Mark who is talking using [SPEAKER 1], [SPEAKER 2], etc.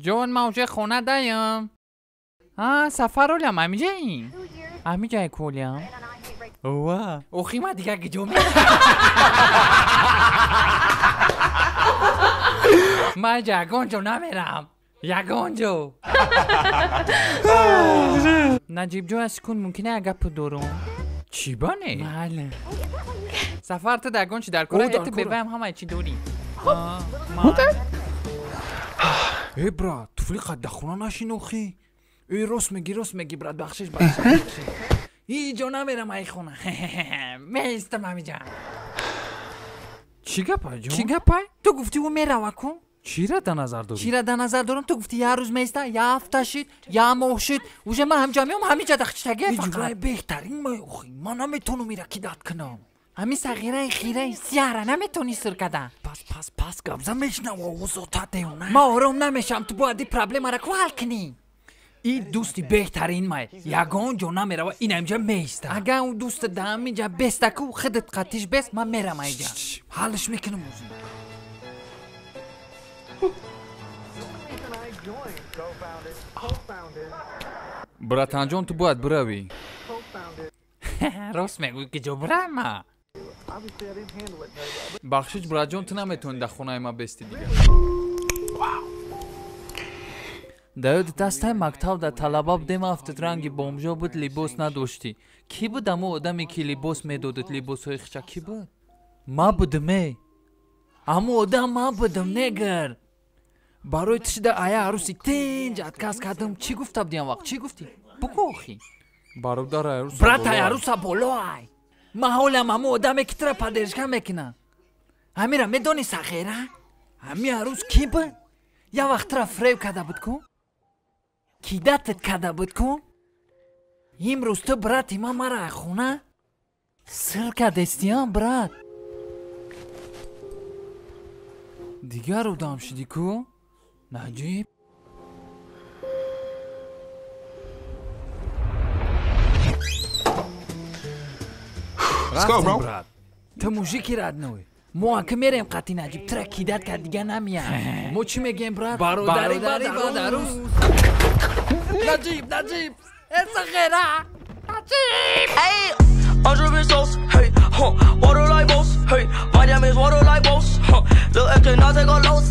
[SPEAKER 1] Ҷон, ман уже хона даям. А, сафар олям, ҳамиҷаи? Ҳамиҷаи колям? Ова. Охи ман дигар киҷо мерам? Ман иҷа ягон ҷо намерам. Ягон ҷо. Наҷиб ҷон, аз секунд мумкин як гапо дорум? Чӣ бане? Майли. Сафар, ту ягон чи дар кора?
[SPEAKER 2] О, дар
[SPEAKER 1] Ту
[SPEAKER 2] кора.
[SPEAKER 1] беваям ҳамаи чӣ дорӣ.
[SPEAKER 2] Э, брат, туфли қад дар хона нашин охи. Э, рост мегӣ, рост мегӣ, брат, бахшиш, бахшиш, бахшиш.
[SPEAKER 1] Ҳеҷ ҷо намерам ай хона. Меистам ҳамиҷа.
[SPEAKER 2] Чӣ гапай, ҷон?
[SPEAKER 1] Чӣ гапай? Ту гуфтӣ ӯ мерава ку?
[SPEAKER 2] Чира дар назар дорӣ?
[SPEAKER 1] Чира дар назар дорам? Ту гуфтӣ як рӯз меиста, як ҳафта шид, як моҳ шид. Уже ман ҳамиҷа меом, ҳамиҷа дахчитаге
[SPEAKER 2] Ин
[SPEAKER 1] фақат.
[SPEAKER 2] ҷураи беҳтарин май охи. Ман наметавонам ира кидать кунам.
[SPEAKER 1] Ҳамин сағираи хираи сияҳра наметавонӣ сир кардан.
[SPEAKER 2] Пас, пас, пас, гапза мешнава, озота деона.
[SPEAKER 1] Ман ором намешавам, ту бояд ин проблемаро ку ҳал кунӣ.
[SPEAKER 2] Ин дӯсти беҳтарин май. Ягон ҷо намерава, ин ҳамиҷа меиста.
[SPEAKER 1] Агар ӯ дӯста дар ҳамиҷа беста ку, худат қатиш бест, ман мерам айҷа.
[SPEAKER 2] Ҳаллиш мекунам озӣ. Братанҷон, ту бояд биравӣ.
[SPEAKER 1] Рост мегӯӣ, ки ҷо бирам ма?
[SPEAKER 2] Бахшиш, братҷон, ту наметавонӣ дар хонаи ман бести дигар.
[SPEAKER 1] Дар ёдат ҳастай, мактаб дар талаба будем, афтад ранги бомжо буд, либос надоштӣ. Кӣ буд амо одаме, ки либос медодад, либосҳои хича? Кӣ буд? Ма будам, э. Амо одам ман будам, негр. Барои ту шида ая арӯси тинҷ отказ кардам. Чӣ гуфта будӣ он вақт? Чӣ гуфтӣ? Бугӯ охи.
[SPEAKER 2] Бародар, арӯса
[SPEAKER 1] Брат, ай
[SPEAKER 2] боло.
[SPEAKER 1] Арӯса боло ай. Ман ҳолам амо одаме, ки тура поддержка мекунам. Ҳамира медонӣ, сағира? Ҳами арӯс кӣ буд? Як вақт тура фреб карда буд ку? Кидать карда буд ку? Имрӯз ту, брати ман, мара ай хона сир кардестиям, брат. Дигар одам шудӣ ку? Наҷиб.
[SPEAKER 3] Let's go,
[SPEAKER 2] Рафтем,
[SPEAKER 3] bro.
[SPEAKER 2] брат.
[SPEAKER 1] Ту мужики родной. Мо ака мерем қати Наҷиб, тура кидать кард, дигар намеям.
[SPEAKER 2] Мо чӣ мегӯем, брат?
[SPEAKER 1] Бародари баъд арӯс. Наҷиб, Наҷиб. Э, сағира. Наҷиб.
[SPEAKER 4] Hey, I'm dripping sauce, hey, huh, water like boss, hey, my diamonds water like boss, huh, look, I cannot take a loss.